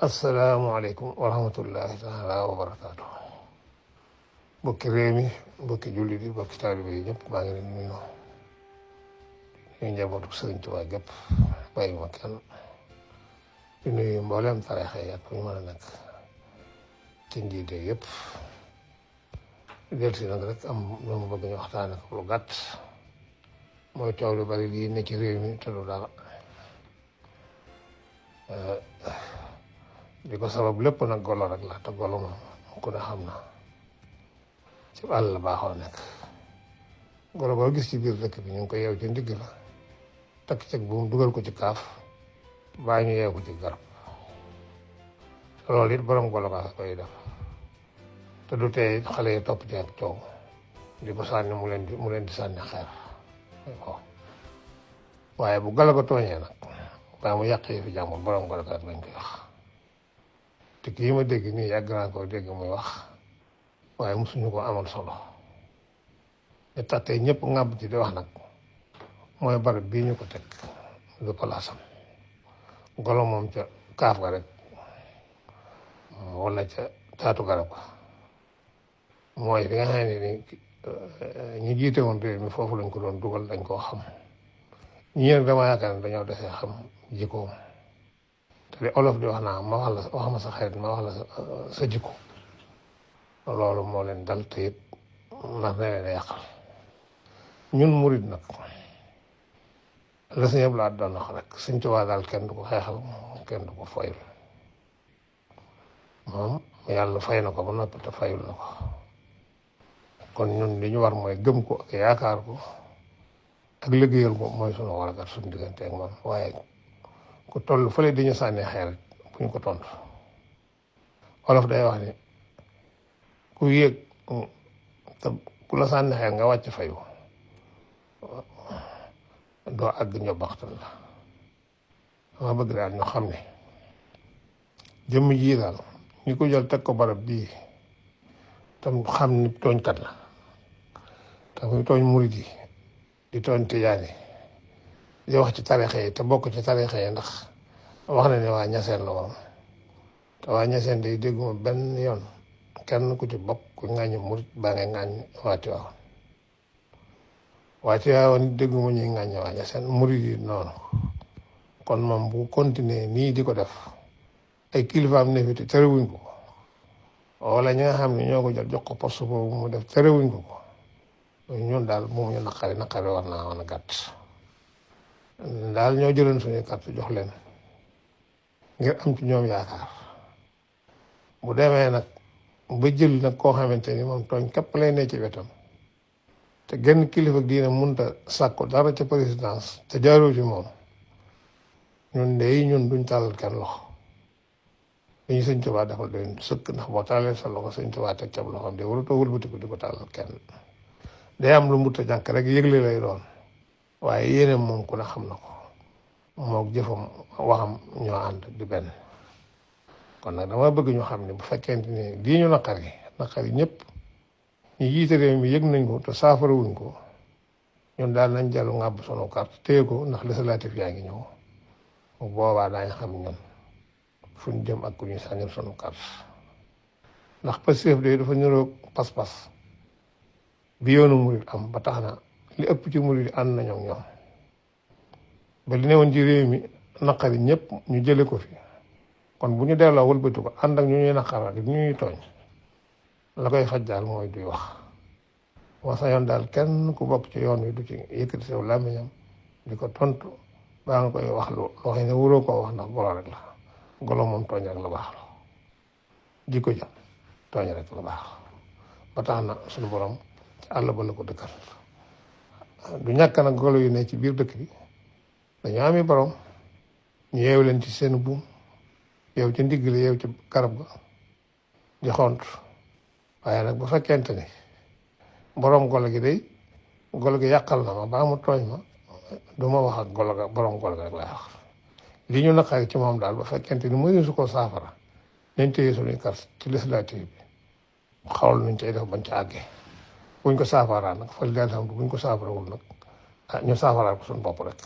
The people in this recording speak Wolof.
asalaamaaleykum wa rahmatullahi taala wa barakaatu. Mbokki réew mi mbokki jullit yi mbokki taalibe yi ñëpp maa ngi leen di nuyu ñu njabootu Sëriñ Tuubaa gépp bàyyi ma kenn di nuyu mboolem tariixa yi ak fu ñu mën a nekk ci njiite yëpp del si nag rek am lu ma bëgg ñu waxtaane ko lu gàtt mooy coow lu bari lii ne ci réew mi te du dara di ko sabab lépp nag golo rek la te golo moom ku ne xam na ci àll la baaxoo nekk golo boo gis ci biir dëkk bi ñu ngi ko yeew ci ndigg la takk ceg bu mu dugal ko ci kaaf baa ñu yeew ko ci garab loolu it borom golo kaa koy def te du tey xale yi topp ci ak coow di ko sànni mu leen di sànni xeer waaye bu golo ko tooñee nag waaye mu yàq yi fi jàmbur borom golo kaa lañ koy wax te kii ma dégg nii yàgg naa koo dégg muy wax waaye mosuñu ko amal solo te tax tey ñëpp ŋàbb ci di wax nag mooy barab bii ñu ko teg du palaasam golo moom ca kaaf ga rek wala ca taatu garab ga mooy fi nga xam ne ni ñi jiite woon réew mi foofu lañ ko doon dugal dañ koo xam ñi nag dama yaakaar ne dañoo desee xam jikkoom te li olof di wax naa wax ma sa xarit ma wax la sa jikko loolu moo leen dal te it ndax ne leen a yàqal ñun murid nag la Sëñ Abdu Lahat doon wax rek Sëñ Tuubaa daal kenn du ko xeexal kenn du ko fayul moom yàlla fay na ko ba noppi te fayul na ko kon ñun li ñu war mooy gëm ko ak yaakaar ko ak liggéeyal ko mooy sunu waragat suñu diggante ak moom waaye ku toll fële di ñu sànni xeer bu ñu ko tontu olof day wax ni ku yéeg te ku la sànni xeer nga wàcc fayu doo àgg ñoo baxtal la dama bëgg daal ñu xam ne jëmm jii daal ñu ko jël teg ko barab bii tam xam ni tooñkat la te muy tooñ murid yi di tooñ tijaan yi di wax ci tariixa yi te bokk ci tariixa yi ndax wax na ne waa ñaseen la woon te waa ñaseen day dégguma benn yoon kenn ku ci bokk ku ŋàññi murid baa ngay ŋàññ waa Tiwaawan dégguma ñuy ŋàññ waa ñaseen murid yi noonu kon moom bu continuer nii di ko def ay kilifaam ne fi te terewuñ ko wala ñi nga xam ne ñoo ko jot jox ko poste boobu mu def terewuñ ko ñun daal moom ñu naqari war naa woon a gàtt daal ñoo jëloon suñuy carte jox leen ngir am ci ñoom yaakaar bu demee nag ba jël nag koo xamante ni moom tooñ képp lay ne ci wetam te genn kilifa diine mënta sàkku dara ca présidence te jaaroo ci moom ñun duñ tàllal kenn loxo li ñu Sëñ Tuubaa defal doon sëkk ndax boo tàllee sa loxo Sëñ Tuubaa teg ca loxoom de warutoo wëlbatiku di ko tàllal kenn day am lu mbut a ñàkk rek yëgle lay doon waaye yéene moom ku ne xam na ko moog jëfam waxam ñoo ànd di benn kon nag dama bëgg ñu xam ne bu fekkente ni lii ñu naqari ñëpp ñu jiite réew mi yëg nañ ko te saafara wuñ ko ñun daal nañ jàllu ngàbb sunu carte téye ko ndax législatif yaa ngi ñëw bu boobaa daañu xam ñun fu ñu jëm ak ku ñu sànnil sunu carte ndax Pastef de dafa niroog pas-pas bi yoonu murid am ba tax na li ëpp ci murid yi ànd nañoo ñoom ba li ne woon ci réew mi naqari ñëpp ñu jële ko fi kon bu ñu delloo wëlbati ko ànd ak ñu ñuy naqar ak ñu ñuy tooñ la koy faj daal mooy duy wax moo sa yoon daal kenn ku bokk ci yoon wi du ci yëkkati saw làmmiñam di ko tontu baa nga koy wax loo xam ne wuroo koo wax ndax golo rek la golo moom tooñ rek la baax la jikko ja tooñ rek la baax ba tax na suñu borom àll ba la ko dëkkal du ñàkk nag golo yu ne ci biir dëkk bi dañoo ami borom ñu yeew leen ci seen buum yeew ci ndigg li yeew ci garab ga di xont waaye nag bu fekkente ni borom golo gi day golo gi yàqal na ma baa mu tooñ ma du ma wax ak golo ga borom golo ga rek lay wax li ñu naqari ci moom daal bu fekkente ni mënu su ko saafara nañ téye suñuy carte ci législative bi xawal nuñ cay def bañ ca àggee buñ ko saafaraa nag fa li daal xam buñ ko saafarawul nag ñu saafaraal ko suñu bopp rek